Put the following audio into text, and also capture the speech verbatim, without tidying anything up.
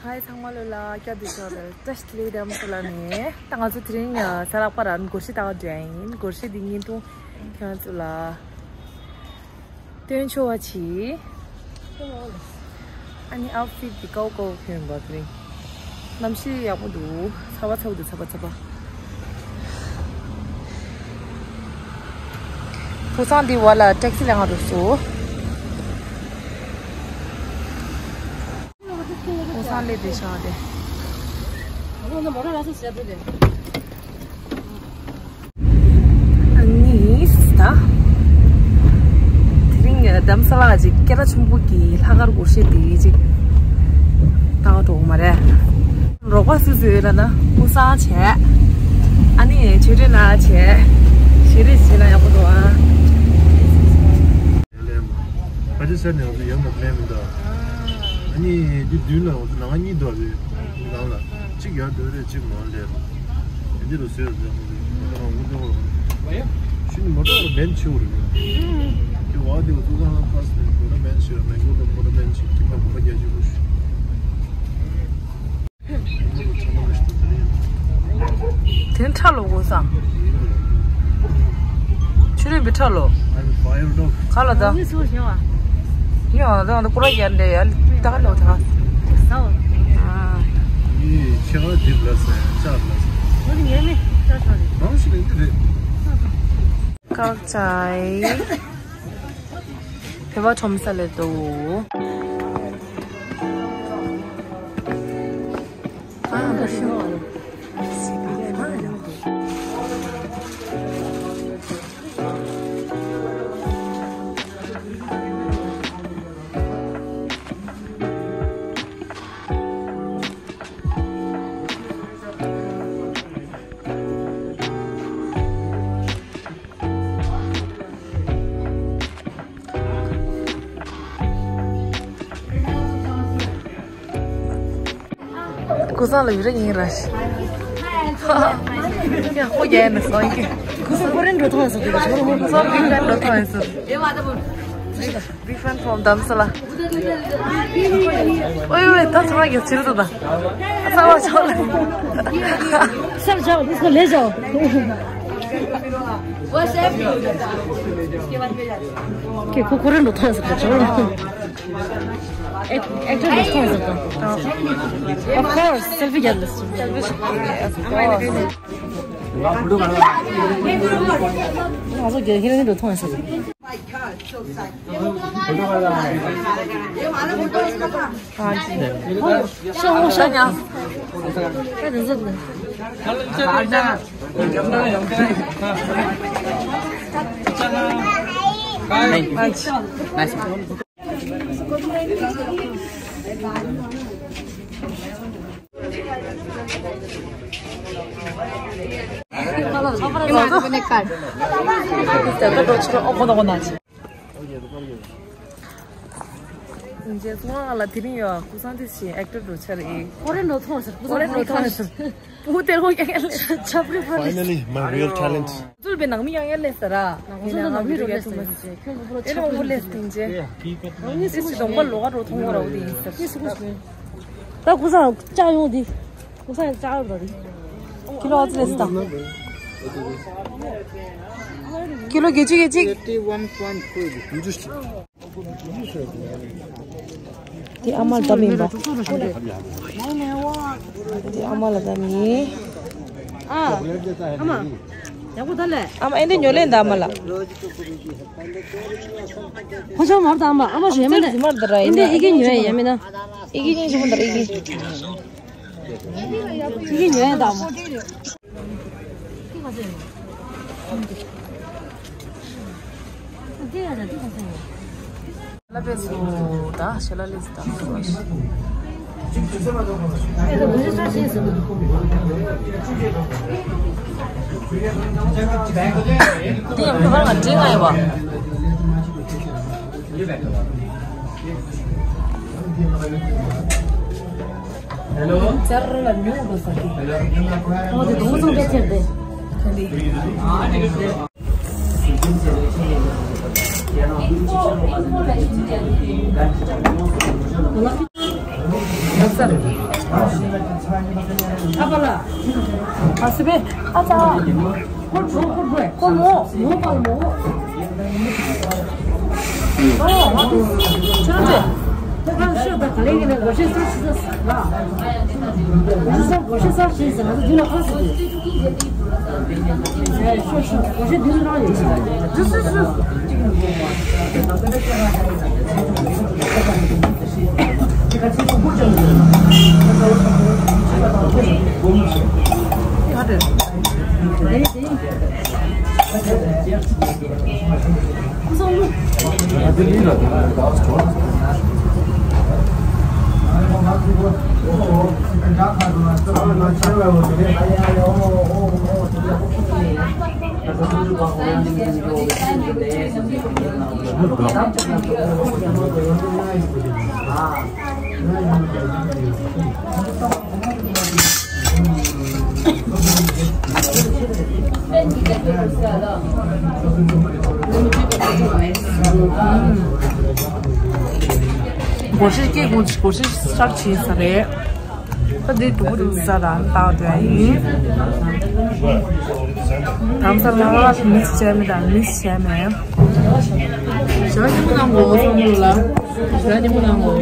ཧའི་ཚང་མ་ལོ་ལ་སྐྱབས་བདེ་ཤོག་རེད། བཀྲ་ཤིས་བདེ་ལེགས་དམ་སོ་ལ་ནས། ད་ང་ཚོ་དེ་རིང་ས་ལག་པ་ར་སྒོར་གཞས་ལྟ་བ་འགྲོ་ཡ་ཡིན། སྒོར་གཞས་འདི་བརྙན་ཐུང་ཁྱོད་ཚོ་ལ་སྟོན་ཆོག་པ་བྱེད། ཨ་ནི་ཨའུ་ཕིད་འདི་ཀའོ་ཀའོ་གྱོན་པ་དེ་རིང་གནམ་གཤིས་ཡག་པོ་འདུག་ཚ་བ་ཚ་བོ་འདུག་ཚ་བ་ཚ་བ། ཕུག་སང་འདི་བ་ལ་ཊེག་སི་ལེན་ག་འགྲོ་སོང་། ཕུག་སང་ལས་དེ་ཤ་དེ། ཨ་ནི་ད། དེ་རིང་དྷ་རམ་ས་ལ་ཅིག་སྐད་གྲགས་ཆེན་པོ་གི་ལྷག་དཀར་སྒོར་གཞས་དེ་ཅིག་བཏང་འགྲོ་གི་མ་རེད། རོགས་པ་སུ་སུ་ཡོད་ལབ་ན་ཕུག་སང་བྱས། ཨ་ནི་ཆོས་སྒྲོན་ལགས་བྱས། ཞེ་རེ་བྱས་ན་ཡག་པོ་འདུག་ཨ། ལས་མ། ཁ་ཆེ་སར་ནས་ང་ཚོ་ཡོང་མ་པླེན་མི་འདུག་ཨ་ནི་འདི་མདུན་ལ་ང་ཚོ་ནང་གཉིས་འདུག་ཨ་བའི་ནང་ལ་གཅིག་ཡར་སྡོད་རེད། གཅིག་མར་སླེབས་རེད། འདི་འདི་རུ་བཟོས་ཡོད་ཟེར་ང་ཚོ་ང་ཚོ་ང་ཚོ་ང་ཚོ་ཤུ་ནི་མོ་ཊ་རུ་བན་ཆེ་བོ་རེད། དེ་བ་དེ་ང་ཚོ་ཚང་ཁ་སི་མོ་ཊ་བན་ཆེ་ར་མེང་གོ་མོ་ཊ་བན་ཆེ་ཁྱི་ཕ་གོ་པ་རྒྱ་ཆེ་བོ་ཞུ། དེ་ཁྲ་ལོ་གོ་སང་། ཆུ་རིན་པའི་ཁྲ་ལོ། ཁ་ལ་ད། ངས་སུ་ཞེས་བ། ཡང་ད་ང་ད་ཀུ་ར་ཡར་འདྲེ་ཡར་ད་ལོ་ད། ཟའོ། ཨ། ཡི་ཆེ་བ་འདི་ལ་ཟེར་ཅག་ལ་ཟེར། འོ་ནི་ངས་ནི་ཅག་ཤོར་རེད། རང་ཞིག་ལས་འདི་རེད། ཀག་ཅའི། བོད་པ་ཁྲོམ་ས་ལས་དོ། ཀུ་སང་ལ་ཡུ་རེ་ཡིན་ར་ཤི། ཡ་ཧོ་རྒྱ་ཡན་ནི་སོང་གི། ཀུ་སང་ཀོ་རེན་འགྲོ་ཐོང་སོང་གི། ཀུ་སང་ཀོ་རེན་འགྲོ་ཐོང་སོང་། Big fan from Dharamsala. ཨོའི་ཨོའི་ད་ཚོ་རང་གི་ཚིལ་དུ་ད། ས་བ་ཆོག་ལ། སར་ཇའོ། དུས་སུ་ལེ་ཇའོ། ཁྱེད་ཁོ་ཁོ་རང་འགྲོ་ཐོང་ཟེར་ད་ཆོག་ལ། ཨེག་ཨེག་ཊར་འགྲོ་ཐོང་ཟེར་ད། Of course, selfie རྒྱག་ལ་སུ། Selfie རྒྱག་ལ། ང་ཚོ་རྒྱ་ཧི་རང་འགྲོ་ཐོང་ཟེར། རྗེས་སུ་ང་ལ་དེ་རིང་ཡོད་ཀུ་སང་དེ་བཞིན་ཨེག་ཊར་འགྲོ་འཆར་ཡིན། ཁོ་རེ་འགྲོ་ཐོང་ཟེར། ཁོ་རེ་འགྲོ་ཐོང་ཟེར། བུ་དེར་ཧོ་ཀྱང་ཡང་ལས། ཆབ་རི་ཕོ་ལས། Finally, my real talent. ཚུལ་པའི་ནང་མི་ཡང་ཡང་ལས་ཟེར་ར། ང་ཚོ་ནང་མི་རོ་ལས་ཟེར། ཁྱོད་ཚོ་ཕོ་ལས། ཨེ་ཆབ་རི་ཕོ་ལས་སྟིང་རྗེ། ནང་མི་སུ་སི་གདོང་པ་ལོག་ག་འགྲོ་ཐོང་གོ་ར་འོ་དེ་ཡིན་ཟེར། ད་ཀུ་སང་ལྕགས་ཡོང་དེ། ཀུ་སང་ལྕགས་ཡོང་དེ། ཁྱི་ལོ་ཨ་ཙི་ལས་སི་དང་། ཁྱི་ལོ་བརྒྱད་ཅུ་བརྒྱད་ཅུ། Thirty-one point two. དེ་ཨ་མ་ལ་ད་མིན་པ། དེ་ཨ་མ་ལ་ད་མིན། ཨ། ཨ་མ། ཡག་པོ་ད་ལས། ཨ་མ་ཨེ་འདྲ་ཉོ་ལེན་ད་ཨ་མ་ལ། ཁོ་ཚོ་མར་ད་ཨ་མ་ཨ་མ་ཞེ་མེད་ད། ཨེ་འདྲ་ཨི་གེ་ཉོ་ཡ་ཡ་མིན་ན། ཨི་གེ་ཉོ་ཞེ་མ་ད་ཨི་གེ། ཨི་གེ་ཉོ་ཡ་ད་ཨ་མ། ལ་པེ་སུ་ད་ཤ་ལ་ལེ་སུ་ད། འདི་ཡང་ཁོ་རང་ལ་འདྲི་ང་ཡོད་པ། ཙར་ལ་ཉུང་དུ་ས་ཀི། ཨོ་དེ་དུང་སང་པེ་ཁྱེར་ཏེ། ཁ་འདི། ཨ་པ་ལ། ཨ་སི་པེ། ཨ་ཙ། ཀོར་མོ་ཀོར་མོ་ཀོར་མོ། ཨོ། ཁྱོད་རང་ཚོས་ཁོ་གང་ཤོད་དང་ག་ལེ་གི་ནས་སྒོར་གཞས་གསར་ཞིག་ཟ་ལ། སྒོར་གཞས་གསར་ཞིག་ཟ། ང་ཚོ་འདི་ལ་ཁ་ཟེར་གི། སྒོར་གཞས་སྐྱེ་དགོངས་ཀྱི་སྒོར་གཞས་གསར་བྱས་ས་རེད། ད་འདི་དུ་རུ་ས་རང་བཏགས་དོན་ཡིན། དམ་ས་ལ་ལ་མིག་བྱས་མེད་དང་མིག་བྱས་མེད། ཞལ་ཉིན་མོ་གནང་གོ་བསམ་བློ་ལ། ཞལ་ཉིན་མོ་གནང་གོ།